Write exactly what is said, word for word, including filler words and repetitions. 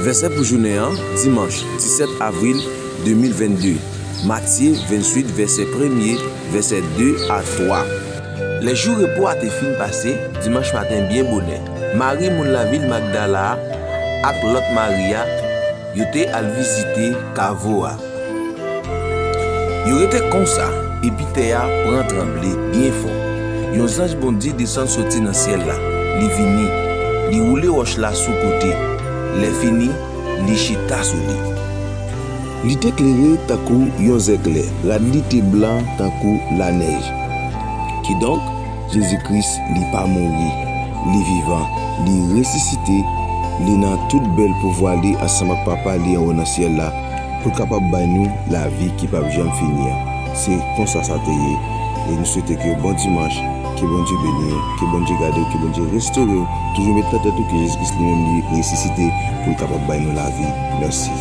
Vèsè pou jounen an, dimanch disèt avril de mil vennde. Matye venntuit, vèsè premye, vèsè de a twa. Lè jou repo a te fin pase, dimanch maten byen bonè, Mari moun lavil Magdala a ak lòt Mari a, yo te al vizite kavo a. Yo rete konsa, epi tè a pran tranble byen fò. Yon zanj Bondye desann soti nan syèl la. Li vini, li woule wòch la sou kote. Lèfini, li chita sou li. Li te klere tankou yon zèklè, rad li te blan tankou lanèj. Kidonk, Jezi Kris, li pa mouri, li vivan, li resisite, li nan tout bèl pouvwa li ansanm ak Papa li anwo nan syèl la, pou l kapab bay nou lavi ki p ap janm fini an. Se konsa sa te ye. E nou swete ke bon dimanch, ke Bondye beni w, ke Bondye gade w, ke Bondye restore w. Toujou met nan tèt ou ke Jezi Kris li menm li resisite pou l kapab bay nou lavi. Mèsi.